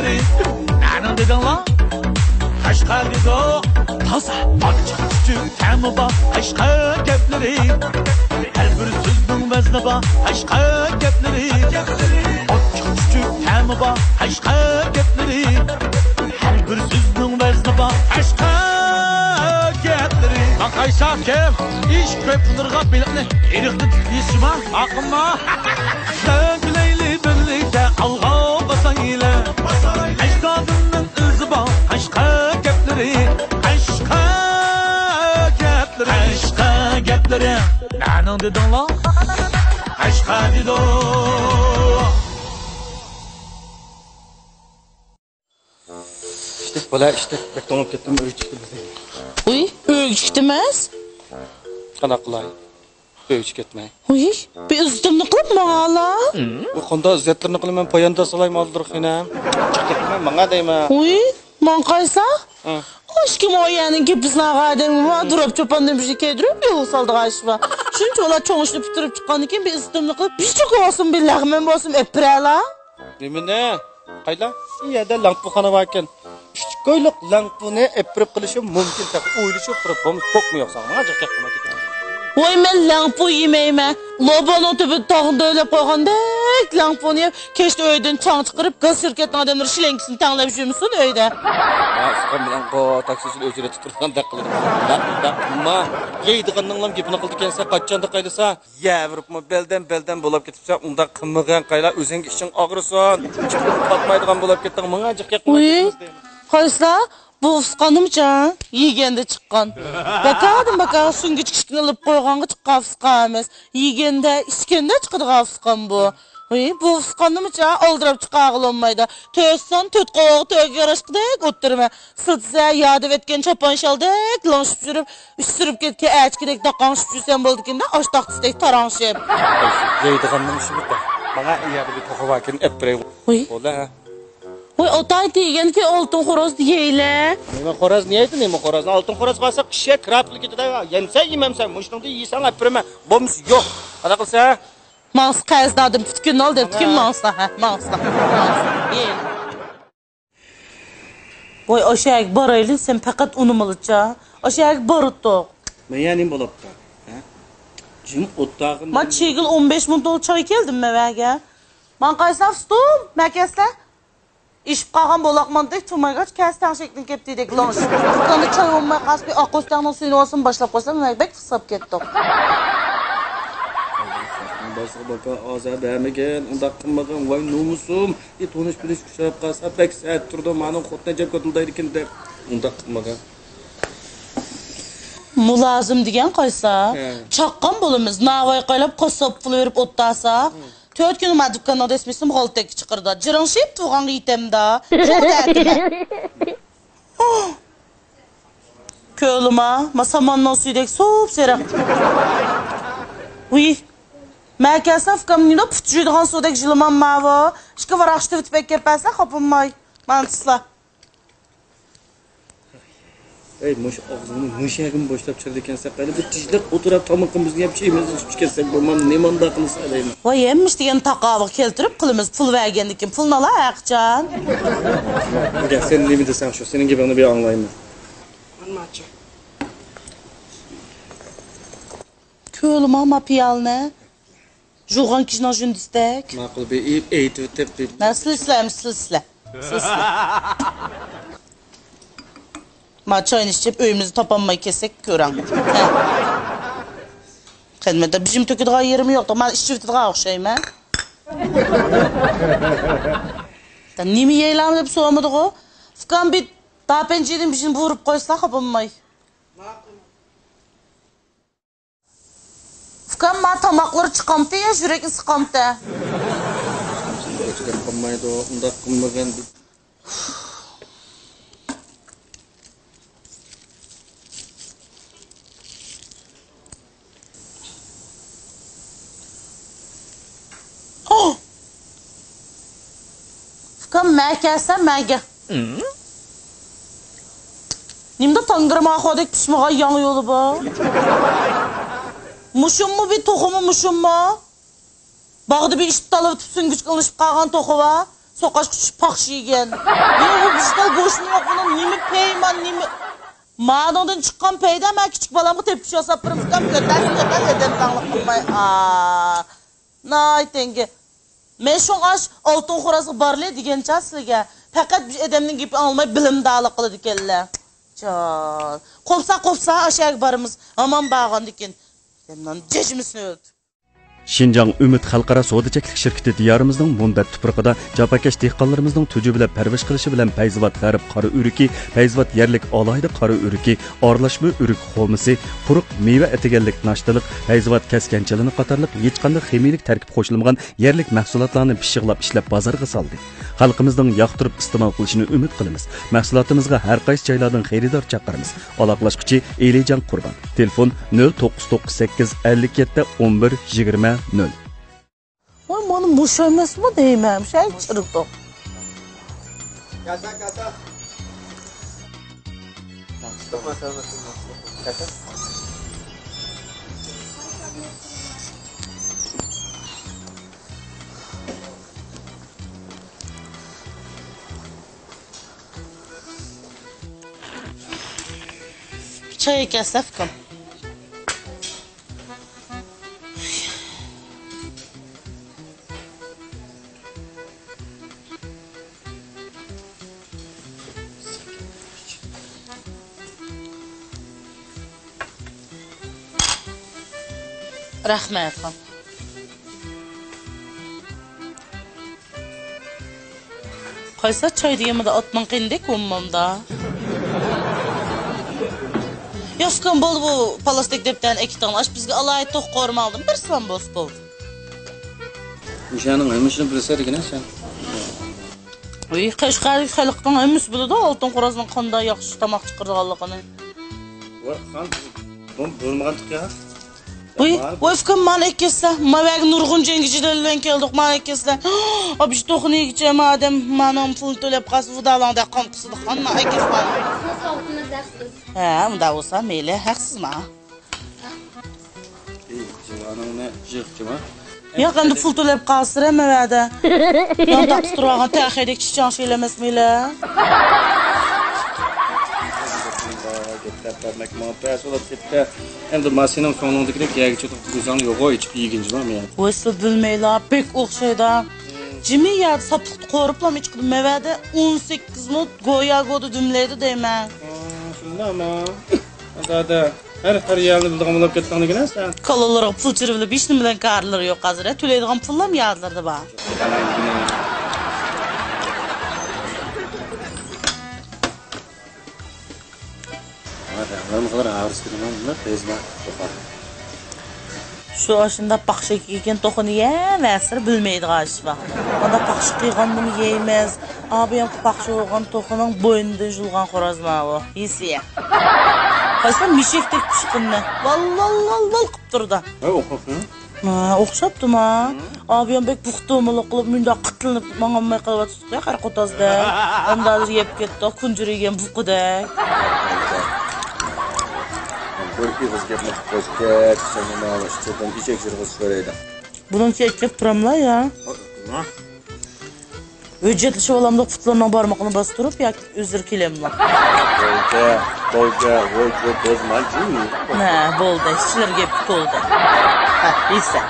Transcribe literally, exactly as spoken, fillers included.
نەنىڭ دېدىڭلار؟ قەشقەر دېدۇق. تازا. ئاچچىق چۈچۈك تەمى بار قەشقەر گەپلىرى. ھەر بىر سۆزنىڭ ۋەزنى بار قەشقەر گەپلىرى. ئاچچىق چۈچۈك تەمى بار قەشقەر گەپلىرى. ھەر بىر سۆزنىڭ ۋەزنى بار قەشقەر گەپلىرى. ماقاي شاكىر، ئىش كۆپ بولۇرغا بېلىقنى ئېرىقتىن تۇتۇپ يېسىما؟ ماقۇلما؟ سەن بىلەيلى بىرلىكتە ئالغا باسايلى. ئەجدادىمنىڭ ئىزى بار قەشقەر گەپلىرى، قەشقەر گەپلىرى، قەشقەر گەپلىرى. نەنىڭ دېدىڭلار؟ قەشقەر دېدۇق. ئىشتىك، بالا، ئىشتىك. بەك توڭلاپ كەتتىم، ئۆيگە چىقتى بىزنى. ئۇي، ئۆيگە چىقتى ئەمەس. قانداق قىلاي؟ ئۆيگە كەتمەي. ئۇي، بىر ئىززىتىمنى قىلىپ ماڭالا. ئۇ قانداق ئىززەتلىرىنى قىلىمەن، پاياندا سالاي مالدۇر خېنىم. چىقىپ كەتمەي، ماڭا دەيمەن. ئۇي، ماڭقايسا؟ ھە. ئاشكىم ئۇ يەرنىڭ كېپىزناغا ئادەمگە ما دۇراپ چوپاندىن بىر كەيدۈرۈپ يول سالدىغان ئىش بار. شۇنچە ئۇلار چوڭ ئىشنى پۈتتۈرۈپ چىققاندىن كېيىن بىر ئىززىتىمنى قىلىپ، بىر چوكا بولسۇن، بىر لەغمەن بولسۇن ئېلىپ بېرەلا. نېمىنى؟ قايلا؟ ئۇ يەردە لەڭپۇخانا باركەن. ئۈچ كويلۇق لەڭپۇنى ئېپىرىپ قىلىشىم مۇمكىن تېخى، ئويلىشىپ تۇرۇپ بولمىسا، توقمۇ يوق ساڭا، ماڭا جىق گەپ قىلماي كېتىڭ. ۋاي، مەن لەڭپۇ يېمەيمەن. لوبانىڭ تۈبىدە تاغنى دۆۋىلەپ قويغاندەك لەڭپۇنى يەپ، كەچتە ئۆيدىن چاڭ چىقىرىپ، گاز شىركەتنىڭ ئادەملىرى شلېنكىسىنى تەڭلەپ يۈرمىسۇن ئۆيدە. ھە، ئۇكام بىلەن قو تاكسىچىلار ئۆزرە تۇرغاندەك قىلىدۇ. بەك، بەك، ئەمما يەيدىغاننىڭلام گېپىنى قىلىدىكەنسەن، قاچاندا قايلىسا. يەۋېرىپمۇ بەلدەن، بەلدەن بولاپ كېتىپسەن، ئۇنداق قىلمىغىن قايلا، ئۆزۈڭگە ئىچىڭ ئاغرىسۇن. چىقىپ قاتمايدىغان بولاپ كەتتىڭ، ماڭا جىق گەپ قىلماي ئۇي، كەتمىز دەيمەن. قايسىلا؟ بۇ ئۇسقاننىمچە يېگەندە چىققان. بەكاردىن بەكار سۈڭگۈچ كىشىكنى ئېلىپ قويغانغا چىققان ئۇسقان ئەمەس. يېگەندە، ئىچكەندە چىقىدىغان ئۇسقان بۇ. ئۇي، بۇ ئۇسقاننىمچە ئالدىراپ چىقارغىلى بولمايدۇ. تۆت سان تۆت قوۋۇق تۆگە قاراشقىدەك ئولتۇرىمەن. سىلتىسە يادىۋەتكەن چاپان شالدەك لىڭشىپ يۈرۈپ، ئۈستۈرۈپ كەتكەن ئەچكىدەك داقاڭشىپ يۈرسەم بولىدىكىن-دە، ئاش تاختىسىدەك تاراڭشىپ. يەيدىغاننىڭ ئىشى بىتتى. ماڭا ئۇ يەردە بىر توخۇ باركەن، ئەپ بېرەي. ۋۇي. بولدى، ھە. ۋۇي، ئاتاي دېگەنكى ئالتۇن خورازنى يەيلى. نېمە خورازنى يەيدۇ، نېمە خورازنى؟ ئالتۇن خورازغا بارساق، ئىششەك كىراپ كېتىدۇ. يەمسە يېمەمسە، مۇشۇنىڭدىن يېسەڭ ئەپ بېرىمەن. بولمىسا يوق. قانداق قىلسا؟ ماڭسا قەرزداردىن پۈتكۈل ئال دەپتىكىن، ماڭسا، ھە، ماڭسا. ماڭسا. يەيلى. ۋاي، ئاشۇ يەرگە بارايلى، سەن پەقەت ئۇنىمىلىچە. ئاشۇ يەرگە بارىتتۇق. مەيە نېمە بولاپتۇ؟ ھە؟ جىم ئوتتاغىن. ما چىگىل ئون بەش مىڭ تولا چاي كەلدىم مەن ۋەگە. ماڭا قايسىلار ئۇستۇم، مەكەسلەر. ئېشىپ قالغان بولاق مانتىدەك تۇرمايغاچ، كەس تەڭشەكتىن كەپتىدەك لوڭ. دۇكاندا چاي بولماي قالسا، بىر ئاق ئۆستەڭنىڭ سۈيىنى بولسىمۇ باشلاپ قويسام، بەك پۇسلاپ كەتتۇق. باشلىق باكا ئازار بەرمىگىن، ئۇنداق قىلمىغىن، ۋاي نومۇسۇم. ئى، تونۇش بىلىش ئۇچراپ قالسا بەك سەت تۇرىدۇ، مانا خوتۇن ئەجەب كۆتۈلدايدىكىن دەپ ئۇنداق قىلمىغان. مۇلازىم دېگەن قايسا؟ ھە. چاققان بولىمىز، ناۋاي قايلاپ قاسساپ پۇل بېرىپ ئولتۇرسا، ھە. تۆت كۈنى ما دۇكاننىڭ دەسمىسىنى غالتەككە چىقىرىدۇ. جىرىڭشىپ تۇرغانغا يېتەمدا. شۇ دەتىمەن. كۆلىما، ما ساماننىڭ سۈيىدەك سوپسېرىق. ۋۇي، مەن كەلسەم ئۇكام نېمە پۇت جۇيىدىغان سۇدەك ژىلىمان ماۋۇ. ئىككى ۋاراق ئىشتىۋېتىپ ئەكەپ بەرسە خاپىماي. مانا تۇسلا. ئەي، مۇشۇ ئاغزىڭنى مۇشۇ يەرگىمۇ بوشلاپ چىقىدىكەنسەن، قېنى بىر تىنچلىق ئولتۇرۇپ تامىقىمىزنى يەپ، چېيىمىزنى ئىچىپ كەتسەك بولمامدۇ؟ نېمانداق قىلسا دەيمەن. ۋاي، ھەممە ئىش دېگەن تاقابىغا كەلتۈرۈپ قىلىمىز، پۇل بەرگەندىن كېيىن پۇلنى ئالا ھەرقاچان. گەپ سەن نېمە دېسەڭ شۇ، سېنىڭ گېپىڭنى بىر ئاڭلايمەن. مانا ماچا. كۆلىما ما پىيالىنى. جۇغان كىشىنىڭ جۈندىسىدەك. ماقۇل، بىر ئېيتىۋېتىپ، بىر. مە، سىلە، سىلە، سىلە، سىلە. سىلە، سىلە. ما چاينى ئىچىپ، ئۆيىمىزنى تاپالماي كەتسەك، كۆرەڭ. ھە. خىزمەتتە بىژىم تۆكىدىغان يېرىم يوق. ما ئىچىۋېتىدىغان ئوخشايمەن. نېمە يەيلا دەپ سورىمىدىغۇ. ئۇكام بىر داپەنجىدىن بىژىم بۇرۇپ قويسىلا، خاپا بولماي. ئۇكام، ما تاماقلىرى چىقامتى يا يۈرەكنى سىقامتى؟ ھېچ گەپ قىلمايدۇ، ئۇنداق قىلمىغىن. ئۇكام، مەن كەلسەم، مەگە. نېمىدە تاڭگىرىماخۇدەك پىشمىغان ياڭيۇلى بۇ؟ مۇشۇممۇ بىر توخۇمۇ مۇشۇممۇ؟ باغدا بىر ئىت تالىۋېتىپ سۈڭگۈچكە ئىلىشىپ قالغان توخۇ بار. توقاچقا چۈشۈپ پاخشا يېگەن. يوق، بۇ بىشتال گۆشمۇ يوق، بۇنىڭ نېمە پەيمان، نېمە؟ مانىڭدىن چىققان پەيدە مەن كىچىك بالامغا تېپىپ شۇ ھېساب بىر ئۇكام كۆتەر، كۆتەر ئادەم داڭلىق قىلماي. ئا، نايتەڭگە. مەن شۇڭا ئاش ئالتۇن خورازغا بارلى دېگەنچە سىلىگە. پەقەت بىر ئادەمنىڭ گېپىنى ئاڭلىماي بىلىمدارلىق قىلىدىكەنلەر. جان. قوپسا، قوپسا، ئاشەگە بارىمىز. ھامان بارغاندىكىن. جەجمىسىنى ئۆلتۈر. شىنجاڭ ئۈمىد خەلقئارا سودا چەكلىك شىركىتى دىيارىمىزنىڭ مۇنبەت تۇپرىقىدا جاپاكەش دېھقانلىرىمىزنىڭ تۈجۈۋىلەپ پەرۋىش قىلىشى بىلەن پەيزىۋات غەرب قارا ئۆرۈكى، پەيزىۋات يەرلىك ئالاھىدە قارا ئۆرۈكى، ئارىلاشما ئۆرۈك خورمىسى، قۇرۇق مېۋە ئەتىگەنلىك ناشتىلىق، پەيزىۋات كەسكەن چىلىنى قاتارلىق ھېچقانداق خىمىيىلىك تەركىب قوشۇلمىغان يەرلىك مەھسۇلاتلارنى پىششىقلاپ ئىشلەپ بازارغا سالدى. خەلقىمىزنىڭ ياقتۇرۇپ ئىستېمال قىلىشىنى ئۈمىد قىلىمىز. مەھسۇلاتىمىزغا ھەر قايسى جايلاردىن خېرىدار چاقىرىمىز. ئالاقىلاشقۇچى ئېلىجان قۇربان. تېلېفون: نۆل توققۇز توققۇز سەككىز، ئەللىك يەتتە، ئون بىر، يىگىرمە، نۆل. ۋاي، مانا مۇشۇ ئەمەسمۇ دەيمەن، مۇشۇ چىرىدۇق. چاي ئەكەلسە ئۇكام. رەھمەت. قايسى چاي دېگەنمىدە ئاتنىڭ قېنىدەك ئۇممامدا. ياق ئۇكام، بولدى، بۇ پلاستىك دەپتەرنى ئەكېتىڭلار. ئاش بىزگە ئالاھىدە توخۇ قورۇماڭدىن بىرسىلام بولسا بولدى. مۇشۇنىڭ ھەممىسىنى بىلسەيدىكەن سەن. ۋىي، قەشقەردىكى خەلقنىڭ ھەممىسى بىلىدۇ ئالتۇن خورازنىڭ قانداق ياخشى تاماق چىقىرىدىغانلىقىنى. ۋاي خان، بۇ بىلمىگەنتۇق يا. ۋىي، ۋاي ئۇكام، مانا ئەكەلسە، ماۋەگە نۇرغۇن جەڭگىچىلەر بىلەن كەلدۇق، مانا ئەكەلسە. ئابىش توخۇنى يېگۈچە ئادەم مانىڭ پۇلىنى تۆلەپ قالسا، ۋۇدالاڭ دەپ قان قۇسىدۇ، خان، مانا ئەكەلسە. ھە، ئۇنداق بولسا مەيلى، ھەقسىز ما. ئى، جىۋانىڭنى جىق جىما. ياق، ئەمدى پۇل تۆلەپ قالسىرە مەۋەدە. يان تاپتا تۇرۇۋالغان تەخەيدەك چىچاڭ شېلە ئەمەسمىلە. گەپ بەرمەك ماڭا پەس بولۇپ كەتتى. ئەمدى ماشىنىنىڭ سوڭۇڭدىكىدەك يەرگە چېتىپ قويساڭ يوغۇ ئىچىپ يېگىن جىما مەن. ۋاي سىلە بىلمەيلا، بەك ئوخشايدا. جىمى يەردە ساپلىقتا قورۇپلا ئىچقىدە مەۋەدە ئون سەككىز مىنۇت گويا گودا دۈملەيدۇ دەيمەن. شۇنداقمۇ؟ زادە ھەر، ھەر يەرنى بىلىدىغان بولۇپ كەتتىڭ دېگىنە سەن. كالىلىرىغا پۇل چىرىۋېلىپ ھېچنېمە بىلەن كارلىرى يوق ھازىر، ھە؟ تۆلەيدىغان پۇللام يادلىرىدا بار. شۇ ئاشۇنداق پاخشا كىيگەن توخۇنى يەۋەرسىلە بىلمەيدىغان ئىش بار. ئاندا پاخشا قىلغاندىمۇ يەيمىز. ئابىيام پاخشا بولغان توخۇنىڭ بوينىدىن يۇلغان خوراز ماۋۇ. يېسە. قايسى مىشەكتەك پىشقىننى. ۋال، ۋال، ۋال، ۋال قىپ تۇرىدۇ. ھە، ئوخشاپتۇ. ھە، ئوخشاپتۇما؟ ھە. ئابىيام بەك بۇختۇمىلىق قىلىپ، مۇنداق قىتىلىنىپ ماڭالماي قېلىۋاتىدۇ. ياق، ھەر قوتازدەك. ئەمدى ھازىر يەپ كەتتۇق، كۇنجۇر يېگەن بۇقىدەك. بىر ئېغىز گەپنى قىلىپ قويسا كەچ، سەن ماڭا ئىچىدىن ئېشەك زىرۋىسى سۆرەيدۇ. بۇنىڭ كېيىن ئەكەپ تۇراملا يا؟ ھە؟ ھۆججەتلىشىۋالامدۇق پۇتلىرىنىڭ بارمىقىنى باستۇرۇپ ياكى ئۆزلىرى كېلەمدۇ؟ بولدى، بولدى، ھوي، ھوي، بولدى، مانا جىم. ھە، بولدى، ئىچلىرى گەپكە تولدى. ھە، يېسە.